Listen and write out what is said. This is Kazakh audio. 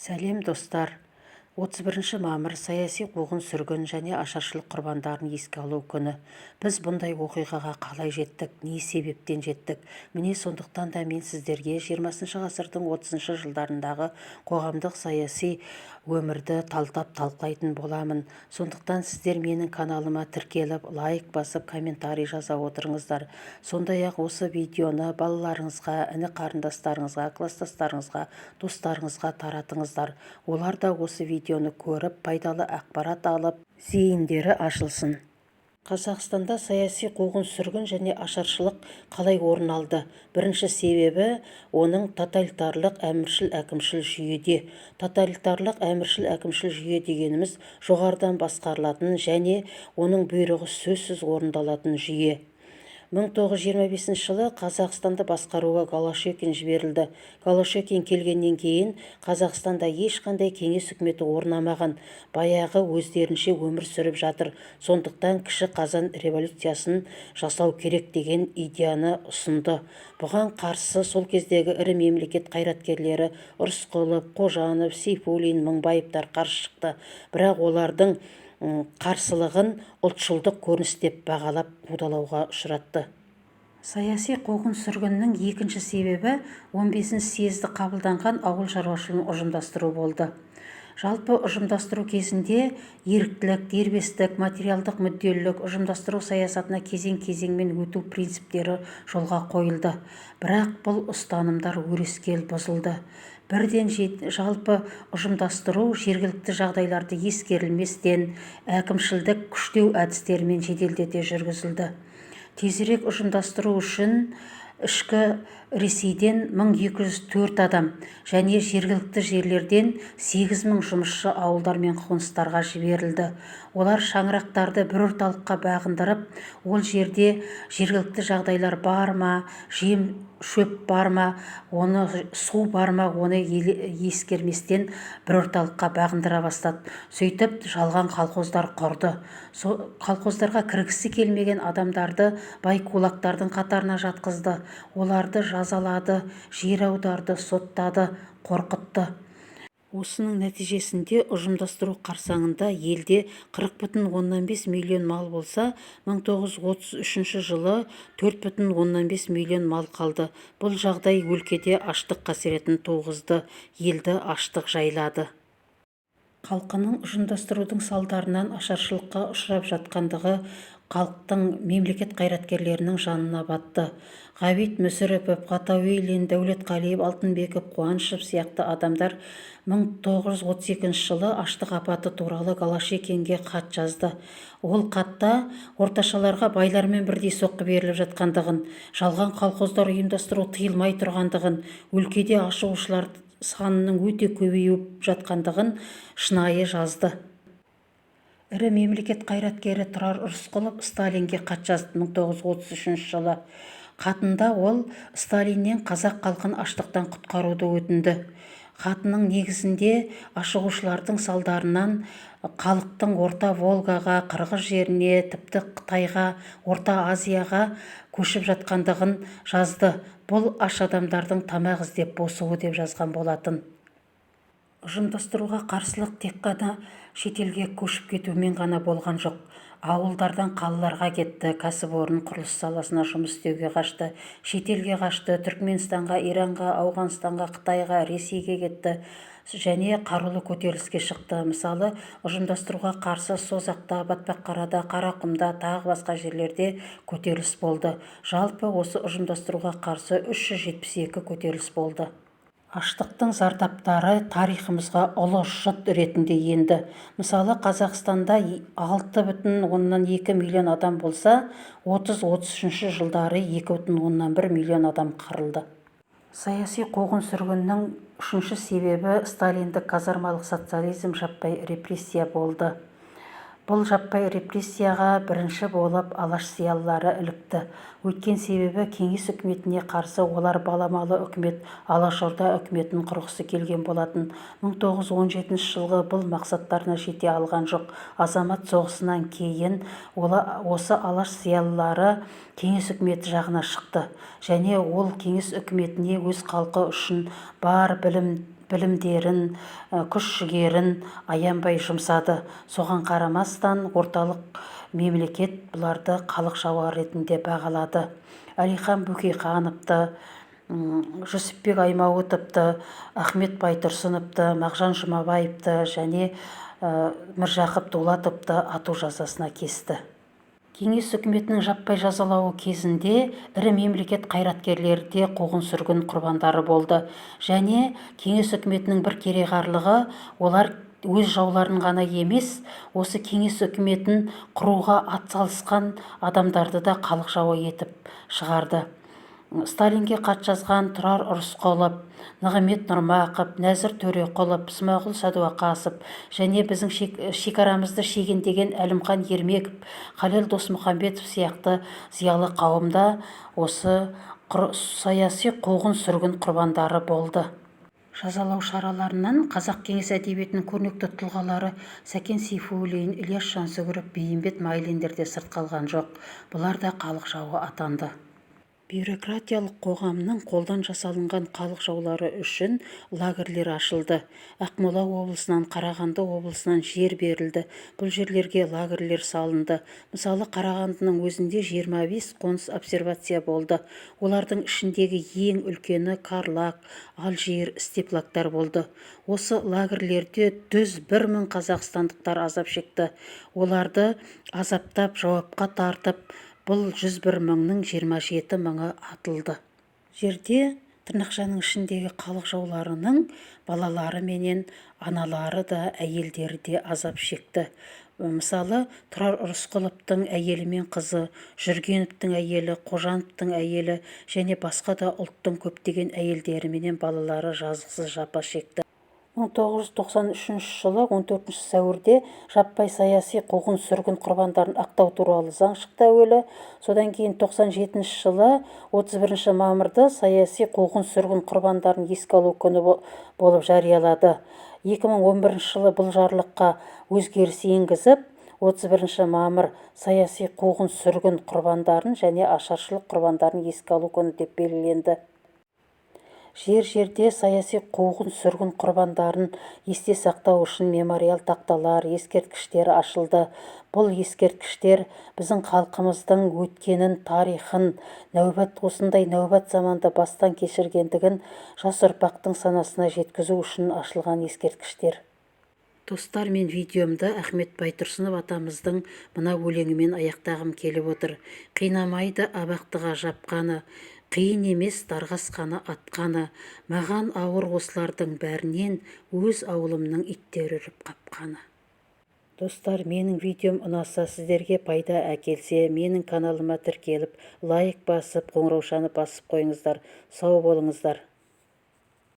Сәлем, достар! 31 мамыр – саяси қуғын-сүргін және ашаршылық құрбандарын еске алу күні. Біз бұндай оқиғаға қалай жеттік, не себептен жеттік? Міне, сондықтан да мен сіздерге 20-шы ғасырдың 30-шы жылдарындағы қоғамдық-саяси өмірді талдап, талқылайтын боламын. Сондықтан сіздер менің каналыма тіркеліп, лайк басып, комментарий жаза отырыңыздар. Сондай-ақ осы видеоны балаларыңызға, іні-қарындастарыңызға, класстастарыңызға, достарыңызға таратыңыздар. Олар да осы видеоны көріп, пайдалы ақпарат алып, зейіндері ашылсын. Қазақстанда саяси қуғын-сүргін және ашаршылық қалай орын алды? Бірінші себебі оның тоталитарлық әміршіл-әкімшіл жүйеде. Тоталитарлық әміршіл-әкімшіл жүйе дегеніміз – жоғарыдан басқарылатын және оның бұйрығы сөзсіз орындалатын жүйе. 1925 жылы Қазақстанды басқаруға Голощекин жіберілді. Голощекин келгеннен кейін Қазақстанда ешқандай кеңес үкіметі орнамаған, баяғы өздерінше өмір сүріп жатыр. Сондықтан Кіші қазан революциясын жасау керек деген идеяны ұсынды. Бұған қарсы сол кездегі ірі мемлекет қайраткерлері Рысқұлов, Қожанов, Сейфуллин, Мыңбаевтар қарсы шықты. Бірақ олардың қарсылығын ұлтшылдық көрініс деп бағалап, қудалауға ұшыратты. Саяси қуғын-сүргіннің екінші себебі 15-ші съезді қабылданған ауыл шаруашылығын ұжымдастыру болды. Жалпы, ұжымдастыру кезінде еріктілік, дербестік, материалдық мүдделілік, ұжымдастыру саясатына кезең-кезеңмен өту принциптері жолға қойылды. Бірақ бұл ұстанымдар өрескел бұзылды бірден. Жалпы, ұжымдастыру жергілікті жағдайларды ескерілместен, әкімшілдік күштеу әдістерімен жеделдете жүргізілді. Тезірек ұжымдастыру үшін ішкі Ресейден 1204 адам және жергілікті жерлерден 8000 жұмысшы ауылдар мен қоныстарға жіберілді. Олар шаңырақтарды бір орталыққа бағындырып, ол жерде жергілікті жағдайлар бар ма, жем шөп бар ма, оны су бар ма, оны ескерместен бір орталыққа бағындыра бастады. Сөйтіп, жалған колхоздар құрды. Сол колхоздарға кіргісі келмеген адамдарды бай кулактардың қатарына жатқызды, оларды жазалады, жер аударды, соттады, қорқытты. Осының нәтижесінде ұжымдастыру қарсаңында елде 40,5 миллион мал болса, 1933 жылы 4,5 миллион мал қалды. Бұл жағдай өлкеде аштық қасіретін туғызды, елді аштық жайлады. Халқының ұжымдастырудың салдарынан ашаршылыққа ұшырап жатқандығы халықтың, мемлекет қайраткерлерінің жанына батты. Ғабит Мүсірепов, Ғатауллин, Дәулетқалиев, Алтынбеков, Қуанышев сияқты адамдар 1932 жылы аштық апаты туралы Голощекинге хат жазды. Ол хатта орташаларға байлармен бірдей соққы беріліп жатқандығын, жалған колхоздар ұйымдастыру тыйылмай тұрғандығын, өлкеде ашығушылар санының өте көбейіп жатқандығын шынайы жазды. Ірі мемлекет қайраткері Тұрар Рысқұлов Сталинге хат жазды 1933 жылы. Хатында ол Сталиннен қазақ халқын аштықтан құтқаруды өтінді. Хатының негізінде ашығушылардың салдарынан халықтың Орта Волгаға, Қырғыз жеріне, тіпті Қытайға, Орта Азияға көшіп жатқандығын жазды. Бұл аш адамдардың тамақ іздеп босуы деп жазған болатын. Ұжымдастыруға қарсылық тек қана шетелге көшіп кетумен ғана болған жоқ. Ауылдардан қалаларға кетті, кәсіпорын, құрылыс саласына жұмыс істеуге қашты, шетелге қашты, Түркменстанға, Иранға, Ауғанстанға, Қытайға, Ресейге кетті және қарулы көтеріліске шықты. Мысалы, ұжымдастыруға қарсы Созақта, Батпаққарада, Қарақұмда, тағы басқа жерлерде көтеріліс болды. Жалпы, осы ұжымдастыруға қарсы 372 көтеріліс болды. Аштықтың зардаптары тарихымызға ұлы жұт ретінде енді. Мысалы, Қазақстанда 6,2 миллион адам болса, 30-33 жылдары 2,1 миллион адам қырылды. Саяси қуғын-сүргіннің үшінші себебі сталиндік казармалық социализм, жаппай репрессия болды. Бұл жаппай репрессияға бірінші болып Алаш зиялылары ілікті. Өйткен себебі кеңес үкіметіне қарсы олар баламалы үкімет, Алашорда үкіметін құрғысы келген болатын. 1917 жылғы бұл мақсаттарына жете алған жоқ. Азамат соғысынан кейін осы Алаш зиялылары кеңес үкіметі жағына шықты және ол кеңес үкіметіне өз халқы үшін бар білім Білімдерін, күш-жігерін аянбай жұмсады. Соған қарамастан орталық мемлекет бұларды халық жауы ретінде бағалады. Әлихан Бөкейхановты, Жүсіпбек Аймауытовты, Ахмет Байтұрсыновты, Мағжан Жұмабаевты және Міржақып Дулатовты ату жазасына кесті. Кеңес үкіметінің жаппай жазалауы кезінде ірі мемлекет қайраткерлері де қуғын-сүргін құрбандары болды. Және Кеңес үкіметінің бір кереғарлығы, олар өз жауларын ғана емес, осы Кеңес үкіметін құруға атсалысқан адамдарды да халық жауы етіп шығарды. Сталинге хат жазған Тұрар Рысқұлов, Нығымет Нұрмақов, Нәзір Төреқұлов, Смағұл Сәдуақасов және біздің шекарамызды шегендеген Әлімхан Ермеков, Халел Досмұхамбетов сияқты зиялы қауым да осы саяси қуғын-сүргін құрбандары болды. Жазалау шараларынан қазақ кеңес әдебиетінің көрнекті тұлғалары Сәкен Сейфуллин, Ілияс Жансүгіров, Бейімбет Майлиндер де сырт қалған жоқ. Бұлар да халық жауы атанды. Бюрократиялық қоғамның қолдан жасалынған халық жаулары үшін лагерьлер ашылды. Ақмола облысынан, Қарағанды облысынан жер берілді. Бұл жерлерге лагерьлер салынды. Мысалы, Қарағандының өзінде 25 қоныс обсервация болды. Олардың ішіндегі ең үлкені Карлаг, Алжир, Степлагтар болды. Осы лагерьлерде 101 мың қазақстандықтар азап шекті. Оларды азаптап, жауапқа тартып, бұл 101 мыңның 27 мыңы атылды. Жерде тырнақшаның ішіндегі халық жауларының балалары менен аналары да, әйелдері де азап шекті. Мысалы, Тұрар Рысқұловтың әйелі мен қызы, Жүргеновтің әйелі, Қожановтың әйелі және басқа да ұлттың көптеген әйелдері менен балалары жазықсыз жапа шекті. 1993 жылы 14 сәуірде жаппай саяси қуғын-сүргін құрбандарын ақтау туралы заң шықты әуелі. Содан кейін 97 жылы 31 мамырды саяси қуғын-сүргін құрбандарын еске алу күні болып жариялады. 2011 жылы бұл жарлыққа өзгеріс енгізіп, 31 мамыр саяси қуғын-сүргін құрбандарын және ашаршылық құрбандарын еске алу күні деп белгіленді. Жер-жерде саяси қуғын-сүргін құрбандарын есте сақтау үшін мемориал тақталар, ескерткіштер ашылды. Бұл ескерткіштер біздің халқымыздың өткенін, тарихын, нәубат осындай нәубат заманды бастан кешіргендігін жас ұрпақтың санасына жеткізу үшін ашылған ескерткіштер. Достар, мен видеомды Ахмет Байтұрсынов атамыздың мына өлеңімен аяқтағым келіп отыр. Қинамайды абақтыға жапқаны, қиын емес дарға асқаны, атқаны. Маған ауыр осылардың бәрінен өз ауылымның иттері үріп қапқаны. Достар, менің видеом ұнаса, сіздерге пайда әкелсе, менің каналыма тіркеліп, лайк басып, қоңыраушаны басып қойыңыздар. Сау болыңыздар.